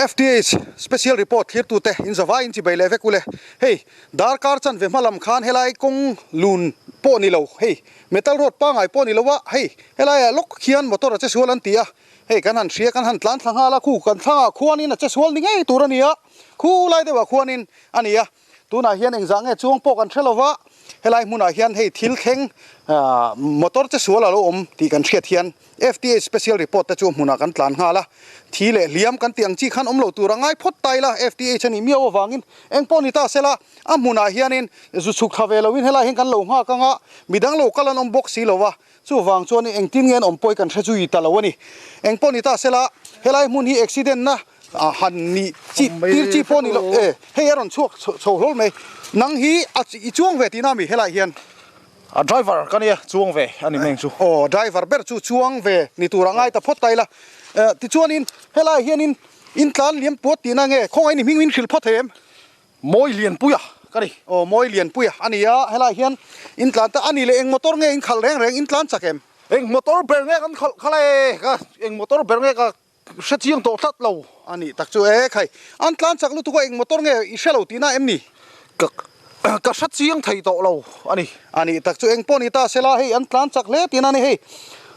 FTH Special Report thlirtute in zavai in chibei leh vek ule. Hei, darkar chanve hma lam khan helai kawng lun pawh ni lo, hei metal road pangai pawh ni lo a, hei helaiah lawk khian motor a che sual an ti a, hei kan han hria kan han tlan thla nghal a, khu kan thlangah khuanin a che sual ni ngei tur a ni a, khu lai deuhah khuanin a ni a. Tunah hian engzah nge chuang pawh kan hre lo va, helai hmunah hian hei thil thleng motor che sual a lo awm tih kan hriat hian FTA special report te chu hmunah kan tlan nghal a, thi leh hliam kan tih ang chi khan awm lo tur a ngai phawt ta ila FTH a nih miau avangin eng pawh ni ta sela a hmunah hianin zu chhuk thla ve loin helai hian kan lo nghak anga midang lo kal an awm bawk si lo va, chuvang chuan engtin nge an awm pawh hi kan hre zui ta lo a ni. Eng pawh ni ta sela helai hmun hi accident na A han nih chi tir chi pawh ni lo e, hei a rawn chhuak chho hlawl mai. Nang hi a i chuang ve tihna mi helai hian? A driver ka nia, chuang ve a ni meng chu. Aw, driver ber chu chuang ve ni tur a ngai ta phawt ta ila. Tichuanin helai hianin in tlan liam puat tihna nge? Khawngaih ni hming min hrilh phawt thei em? Mawi Lianpuia ka ni. Aw, Mawi Lianpuia a ni a, helai hian in tlan ta a ni le. Eng motor nge in khalh reng reng in tlan chak em? Eng motor ber nge kan khalh khalh e? Ka eng motor ber nge ka Hre chiang tawh tlat lo. A nih tak chu e khai. An tlan chak lutuk a eng motor nge i hre lo tihna em ni? Ka ka hre chiang thei tawh lo a ni. A nih tak chu eng pawh ni ta sela hei an tlan chak hle tihna a ni hei.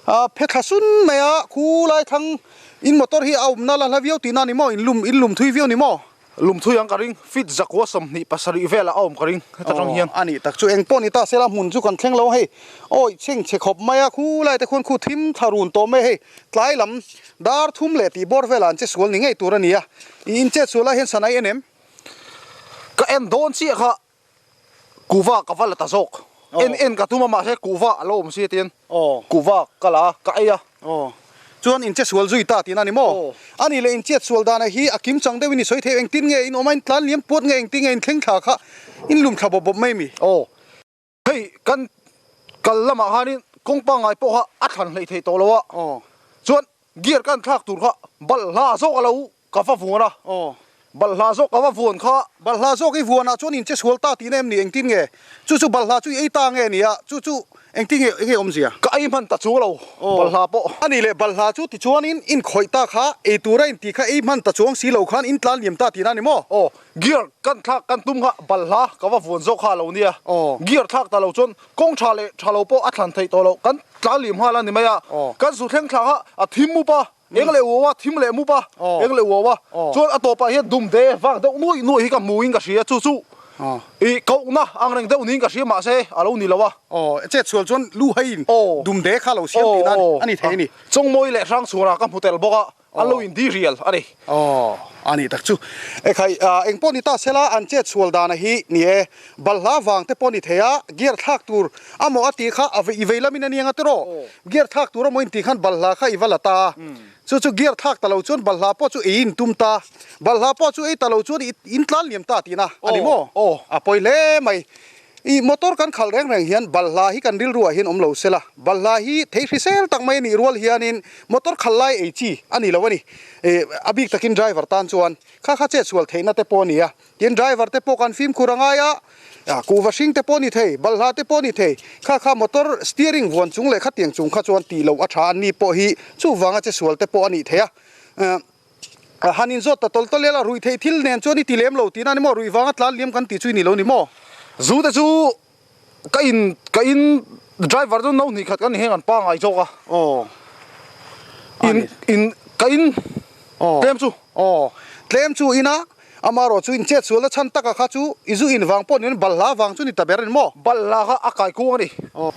A phe thla sun mai a khu lai thlang in motor hi a awmna la hla viau tihna a ni maw? In lum in lum thui viau ni maw? Lumthui ang ka ring, feet zakua 27 velah a awm ka ring heta tang hian. Aw, a nih tak chu eng pawh ni ta sela hmun chu kan thleng lo hei. Awi chheng chhe khawp mai a, khu lai te khuan khu thim thla run tawh mai hei. Tlai lam dar thum leh tih bawr velah an che sual ni ngei tur a ni a. I in chet sual ah hian sanai en em? Ka en dawn chiah kha kuhva ka va la ta zawk. En en ka tum a mahse kuhva a lo awm si tiin kuhva ka la a, ka ei a. Aw. Chuan in che sual zui ta tihna a ni maw? A nih leh in chet sual danah hi a kim chang deuhin i sawi thei engtin nge in awm a, in tlan liam puat nge engtin nge in thleng thla kha in lum thla bawp bawp mai mi? Aw. Hei kan kal lamah khanin kawng pangngai pawh kha a thlan hleih theih tawh lo a. Aw. Chuan gear kan thlak tur kha balhla zawk a lo Ka va vuan a. Aw. Balhla zawk ka va vuan kha. Balhla zawk i vuan ah chuan in che sual ta tihna em ni? Engtin nge? Chu chu balhla chu i ei ta nge ni a? Chu chu engtin nge enge awmzia? Ka ei hman ta chuang lo balhla pawh. A nih leh balhla chu tichuanin in khawih ta kha ei tura in tih kha ei hman ta chuang si lo khan in tlan liam ta tihna a ni maw? Aw. Gear kan thlak kan tum kha balhla ka va vuan zawk kha a lo nia. Aw. Gear thlak ta lo chuan kawng tha leh tha lo pawh a thlan theih tawh lo. Kan tlan liam nghal a ni mai a. Aw. Kan zu thleng thla kha a thim mup a. Eng leh uau a, thim leh mup a, eng leh uau a. Chuan a tawpah hian dumde vak deuh nuaih nuaih hi ka hmuin ka hria, chu chu i kohna ang reng deuh niin ka hria mahse a lo ni lo a. Aw, chet sual chuan lu haiin dumde kha lo siam tihna a ni thei a ni. Chawngmawi leh Hrangchhuara ka hmu tel bawk a, an lo in dirial a ni. Aw, a nih tak chu. Ekhai, eng pawh ni ta sela an chet sual dana hi ni e, balhla vang te pawh ni thei a, gear thlak tur a maw a tih kha a i vei lamin a ni ang a tiraw? Gear thlak tur a maw in tih khan balhla kha i va la ta a, chu chu gear thlak ta lo chuan balhla pawh chu ei in tum ta, balhla pawh chu ei ta lo chuan i in tlan liam ta tihna a ni maw? A pawi hle mai. I motor kan khalh reng reng hian balhla hi kan rilruah hian awm lo sela, balhla hi thei hrisel tak mai a nih rual hianin motor khalh lai ei chi a ni lo a ni. A bik takin driver tan chuan kha kha chet sual theihna te pawh a ni a, tin driver te pawh kan fimkhur a ngai a, kuhva hring te pawh a ni thei, balhla te pawh a ni thei, kha kha motor steering vuan chung leh khatiang chung kha chuan tih loh a tha an ni pawh hi chuvanga che sual te pawh a nih theih a. Han inzawt ta tawl tawl ila, ruih theih thil nen chuan i ti lem lo tihna a ni maw? Ruih vanga tlan liam kan tih chu i ni lo ni maw? Zu te chu ka in ka in driver chu no hnih khat kan ni heng an pangai zawk a. Aw. In in ka in tlem chu. Aw. Tlem chu in a, Amarawh chu in chet sualna chhan taka kha chu i zu in vang pawh niin balhla vang chu ni ta ber a ni maw? Balhla kha a kai kuang a ni.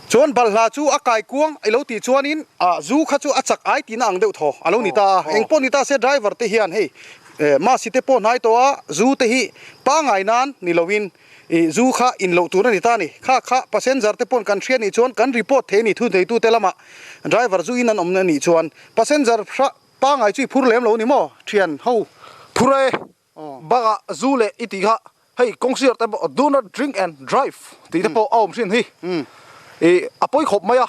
Chuan balhla chu a kai kuang i lo tih chuanin zu kha chu a chak ai tihna ang deuh thaw a lo ni ta a. Eng pawh ni ta se driver te hian hei masi te pawh hnai tawh a, zu te hi pangai nan ni loin i zu kha in loh tur a ni ta a ni. Kha kha passenger te pawn kan hria nih chuan kan report thei a ni thuneitu te lamah driver zu in an awm a nih chuan passenger Pangai chu i phur lem lo ni maw thian ho? Phur e, bakah zu leh i tih kha hei kawngsiar te pawh do not drink and drive tih te pawh a awm hrin hi i a pawi khawp mai a,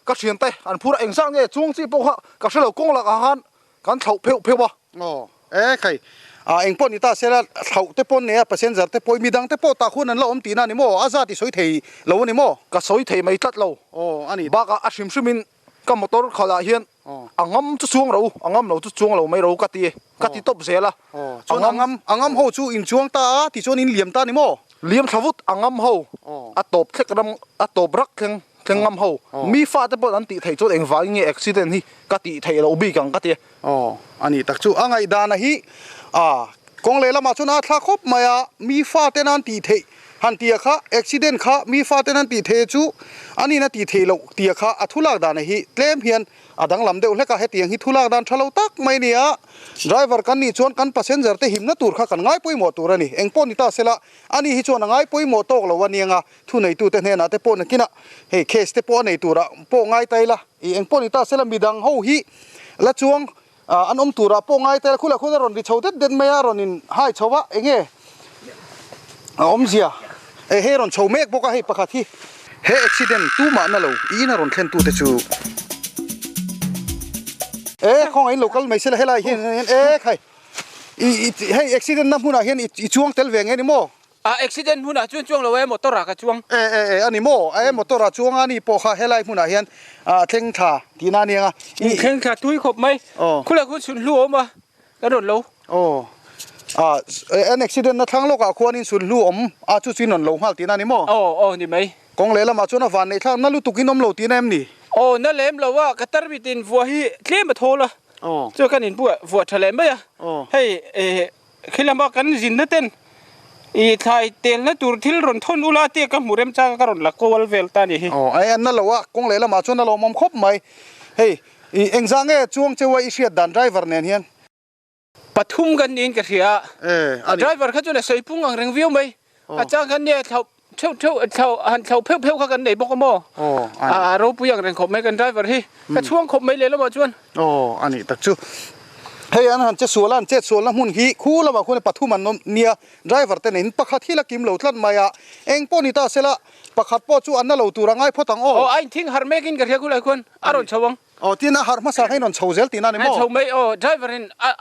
ka thian te an phur a engzah nge chuang chi pawh kha ka hre lo kawng lakah khan kan thlauh pheuh pheuh a. Aw e khai a eng pawh ni ta sela thlauh te pawh nei a passenger te pawh midang te pawh tah khuan an la awm tihna a ni maw? A zat i sawi thei lo a ni maw? Ka sawi thei mai tlat lo. Aw a ni. Bakah a hrim hrimin ka motor khalh ah hian. A ngam chu chuang ro, a ngam lo chu chuang lo mai ro ka ti, ka ti tawp zel a. Chuan a ngam, a ngam ho chu in chuang ta a, tichuan in liam ta ni maw? Liam thla vut, a ngam ho, a tawp thlek ram, a tawp rak thleng, thleng ngam ho. Mi fate pawh an tih theih chuan engvangin nge accident hi ka tih theih loh bik ang ka ti. Aw, a ni tak chu. A ngaihdana hi a kawng leh lamah chuan a thla khawp mai a, mi faten an tih theih han tia kha accident kha mi faten an tih theih chu anin a tih theih loh tia kha a thulak dana hi tlem hian a danglam deuh hlek a, hetiang hi thulak dan tha lo tak mai a ni a, driver kan nih chuan kan passenger te himna tur kha kan ngai pawimawh tur a ni, engpawh ni ta sela ani hi chuan a ngai pawimawh tawk lo a niang a, thuneitute hnenah te pawh nakinah hei case te pawh a nei turah pawh ngai ta ila, ih engpawh ni ta sela midang ho hi la chuang an awm turah pawh ngai ta ila khulah khuan a rawn ri chho det det mai a, a rawn in hai chho a enge a awmzia eh hei a rawn chho mek bawk a hei pakhat hi. He accident tumah na lo i in a rawn thlen tute chu eh khawngaih in lo kal mai sela helai hian eh khai i hei accident na hmunah hian i chuang tel ve nge ni maw? A accident hmunah chuan chuang lo e, motor ah ka chuang. E e e a ni maw? E motor ah chuang a ni pawh kha helai hmunah hian a thleng thla tihna a ni ang a. I thleng thla tui khawp mai. Khulai khuan chhun hlu a awm a, ka rawn lo. Aw. A an accident na thlang lawkah khuanin chhun hlu awm a chu chu in rawn lo nghal tihna a ni maw? Aw aw ni mai. Kawng lehlamah chuan a van neih thlak na lutuk in awm lo tihna em ni? Aw na lem lo a, ka tarmit in vuah hi tlem a thawl a, chuan kan in buah vuah tha leh mai a. Hei e. Khi lama kan zinna ten i thlai telna tur thil rawn thawn ula tia ka hmu remchang a ka rawn la kual vel ta a ni hi. Aw a en na lo a, kawng leh lamah chuan a lawmawm khawp mai. Hei i engzah nge chuang cheu a i hriat dan driver nen hian? Pathum kan niin ka hria a, a driver kha chuan a sawi pung ang reng viau mai. A chang khan nia thlauh theuh theuh thlauh han thlauh pheuh pheuh kha kan nei bawk a maw? A ropui ang reng khawp mai kan driver hi. Ka chhuang khawp mai leh lamah chuan. Aw a nih tak chu. Hei an han che sual a, an chet sualna hmun hi khu lamah khuan pathum an awm nia, driver te neiin pakhat hi la kim lo tlat mai a, eng pawh ni ta sela pakhat pawh chu an na lo tur a ngai phawt ang aw. Aw a inthing harh mekin ka hria khulai khuan a rawn chho ang. Aw tin a harh hmasa kha in rawn chho zel tihna a ni maw? A chho mai aw, driver in a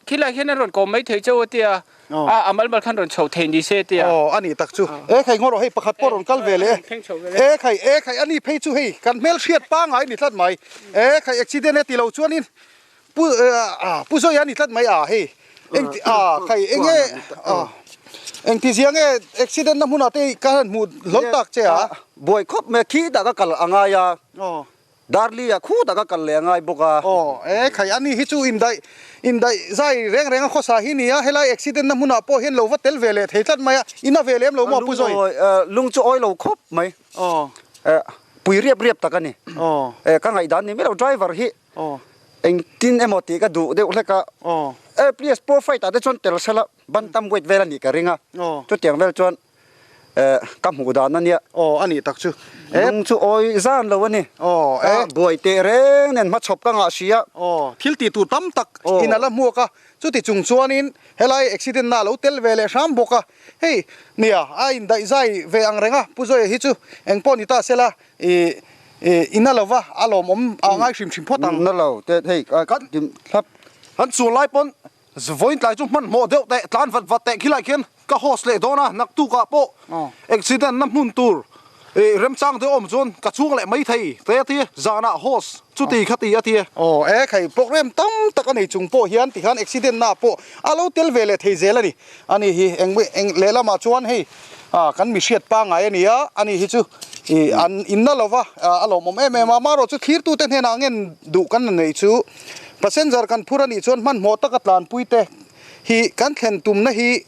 Khilai hian an rawn kawm mai thei chauh a tia, a mal mal khan rawn chho thei ni se tia. Aw, a nih tak chu. E khai ngaw rawh hei pakhat pawh rawn kal ve leh e. E khai, e khai, a ni phei chu hei kan hmelhriat pangai ni tlat mai. E khai, accident e ti lo chuanin Pu Pu Zoia a ni tlat mai a hei. Eng a khai eng nge a engti zia nge accident na hmunah te ka han hmuh hlawl tak che a. Buai khawp mai a, khi tak a kal a ngai a. Darli a khu taka kal leh a ngai bawk a. Aw, e khai a ni hi chu indaih indaih zai reng reng a khawsa hi nia, helai accident na hmunah pawh hian lo va tel ve leh thei tlat mai a, in a ve lem lo maw Pu Zawi? Lung chu awi lo khawp mai. Aw. Pui riap riap tak a ni. Aw. Ka ngaihdan ni miah lo driver hi Aw. engtin emaw tih ka duh deuh hlek a. Aw. E please pro fight ah te chuan tel sela bantam weight vel a nih ka ring a. Aw. Chutiang vel chuan Eh, ka hmuh dan a nia. Aw, a nih tak chu. Eh. Lung chu awi zan lo a ni. Aw, eh. Ka buai teh reng nen hmachhawp ka ngah si a. Aw, thil tih tur tam tak in a la hmuak a. Chuti chung chuanin helai accident na a lo tel ve leh hram bawk a. Hei, nia, a indaih zai ve ang reng a, Pu Zoia hi chu eng pawh ni ta sela, i, i na lova, a lawmawm a ngai hrim hrim phawt ang. Na lo, te hei, ka thlap. Kan chuan lai pawn Vawiin tlai chu hmanhmawh deuh teh, tlan vat vat teh khilai khian ka host leh dawn a, naktukah pawh accident na hmun tur remchang deuh awm chuan ka chhung leh mai thei te a ti, zanah host chuti kha ti a ti. Aw e khai program tam tak a nei chung pawh hian tikhan accident na pawh a lo tel ve leh thei zel a ni, ani hi eng eng lehlamah chuan hei kan mi hriat pangngai a ni a, ani hi chu ih an inna lova a lawmawm em em a, amaherawh chu thlirtute hnenah ngen duh kan la nei chu. Passenger kan phur a nih chuan hmanhmawh taka tlanpui te hi kan thlen tumna hi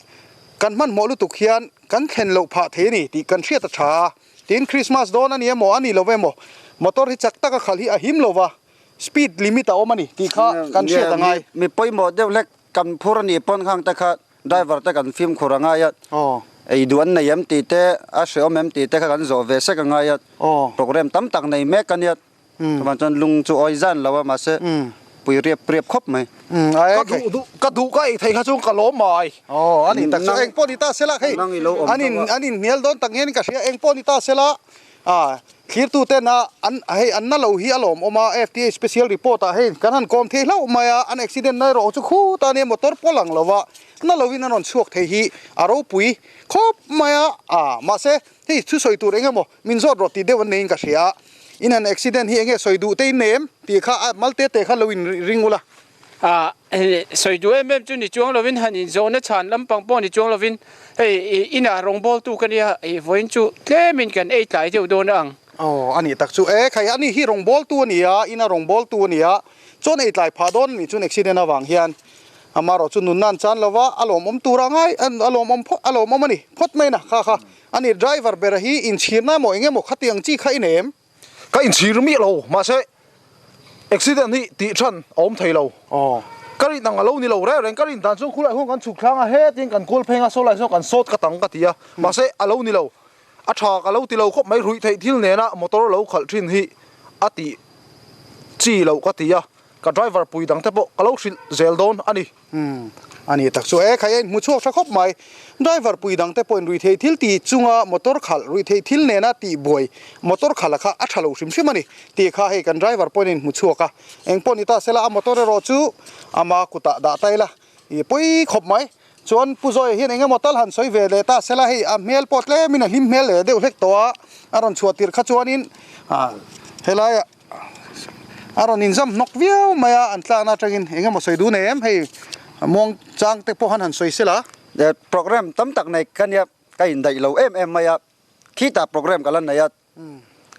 kan hmanhmawh lutuk hian kan thlen loh phah thei a ni tih kan hriat a tha a. Tin, Christmas dawn a ni emaw a ni lo emaw motor hi chak taka khalh hi a him lo va, speed limit a awm a ni tih kha kan hriat a ngai. Mi pawimawh deuh hlek kan phur a nih pawn khang te kha driver te kan fimkhur a ngai a, ei duh an nei em tih te a hreawm em tih te kha kan zawh ve sek a ngai a, program tam tak nei mek a nia. Chuvang chuan lung chu awi zan lo a mahse pui riap riap khawp mai. Ka duh duh ka duh ka ei thei kha chu ka lawm mai. Aw a ni tak chu eng pawh ni ta sela hei an in an in hnial dawn tak nge ka hria eng pawh ni ta sela a thlirtu ten a an hei an na lo hi a lawm awm a F_T_A special report ah hei kan han kawm thei hlauh mai a an accident na erawh chu khut a nia motor pawh lang lo va na lo in an rawn chhuak thei hi a ropui khawp mai a a mahse hei thusawi tur eng emaw min zawt rawh tih deuh an neiin ka hria. In han accident hi enge sawi duh te in nei em tih kha a mal te te kha lo in ring ula. A sawi duh em em chu ni chuang lovin han inzawhna chhan lampang pawh ni chuang lovin hei inah rawngbawltu ka nia vawiin chu tlemin kan ei tlai deuh dawn a ang. Aw a nih tak chu e khai ani hi rawngbawltu a ni a ina rawngbawltu a ni a chuan ei tlai phah dawn a nih chuan accident avang hian amarawh chu nunna an chan lova a lawmawm tur a ngai a lawmawm phawt a lawmawm a ni phawt mai na kha kha ani driver bera hi inchhirna emaw eng emaw khatiang chi kha i nei em? Ka inchhir miah lo, mahse accident hi tih than a awm thei lo. Ka rin ang a lo ni lo reng reng, ka rin dan chuan khulai huan kan chhuk thlang a, hetin kan kual pheng a, saw lai sawn kan sawt ka tang ka ti a, mahse a lo ni lo. A tha ka lo ti lo khawp mai, ruih theih thil nena motor lo khalh thin hi a tih chi loh ka ti a, ka driver pui dang te pawh ka lo hrilh zel dawn a ni. Umm, a ni tak chu e, khai a inhmu chhuak tha khawp mai. Driver pui dang te pawhin ruihtheih thil ti chunga motor khalh, ruihtheih thil nena tih buai motor khalh a kha a tha lo hrim hrim a ni tih kha hei kan driver pawhin a inhmu chhuak a. Eng pawh ni ta sela a motor erawh chu ama kutah dah ta ila i pawi khawp mai. Chuan Pu Zawia hian eng emaw tal han sawi ve leh ta sela hei a hmel pawh tlemin a hlim hmel leh deuh hlek tawh a, a rawn chhuah tirh kha chuanin helaiah A rawn inzam hnawk viau mai a, an tlakna atangin eng emaw sawi duh nei em hei muang chang te pawh han han sawi sela. Program tam tak nei ka nia, ka indaih lo em em mai a, khitah program ka la nei a,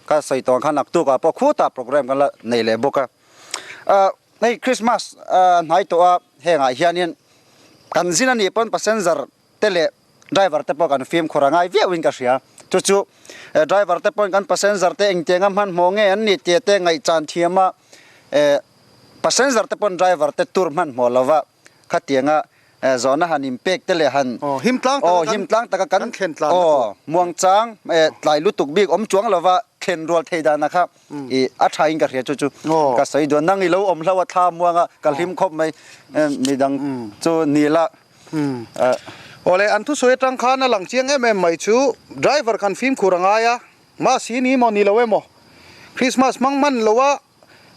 ka sawi tawh ang khan naktukah pawh khutah program ka la nei leh bawk a. Hei Christmas a hnai tawh a, hengah hianin kan zin a nih pawn passenger te leh driver te pawh kan fimkhur a ngai viauin ka hria. Chu chu driver te pawhin kan passenger te engtianga hmanhmawh nge an nih tih te ngaihchan thiam a, passenger te pawn driver te tur hmanhmawh lova khatianga zawhna han inpek te leh han aw him tlang taka kan aw muangchang tlai lutuk bik awm chuang lova thlen rual thei dana kha i a tha in ka hria chu chu ka sawi duan nang i lo awm hlo a thla muanga ka hlim khawp mai midang chu ni la. Awle, an thusawi atang khan a lang chiang em em mai chu driver kan fimkhur a ngai a, mahsi ni maw ni lo emaw Christmas hmang hman lo a,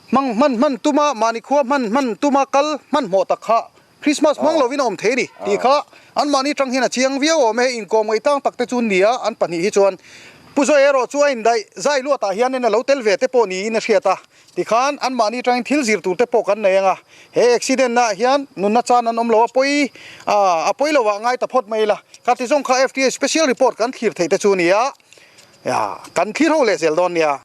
hmang hman hman tum a, mahni khua hman hman tum a kal hmanhmawh tak kha Christmas hmang lovin a awm thei a ni tih kha an mahni atang hian a chiang viau awm e, hei inkawm ngaih tang tak te chu an ni a, an pahnih hi chuan Pu Zoe erawh chu a indaih zai luatah hianin a lo tel ve te pawh niin a hriat a. Tikhan anmahni atangin thil zir tur te pawh kan nei ang a, he accident naah hian nunna chan an awm lo a pawi a pawi lo ah ngai ta phawt mai ila, kha ti zawng kha FDA special report kan thlir theih te chu a ni a, kan thlir ho leh zel dawn nia.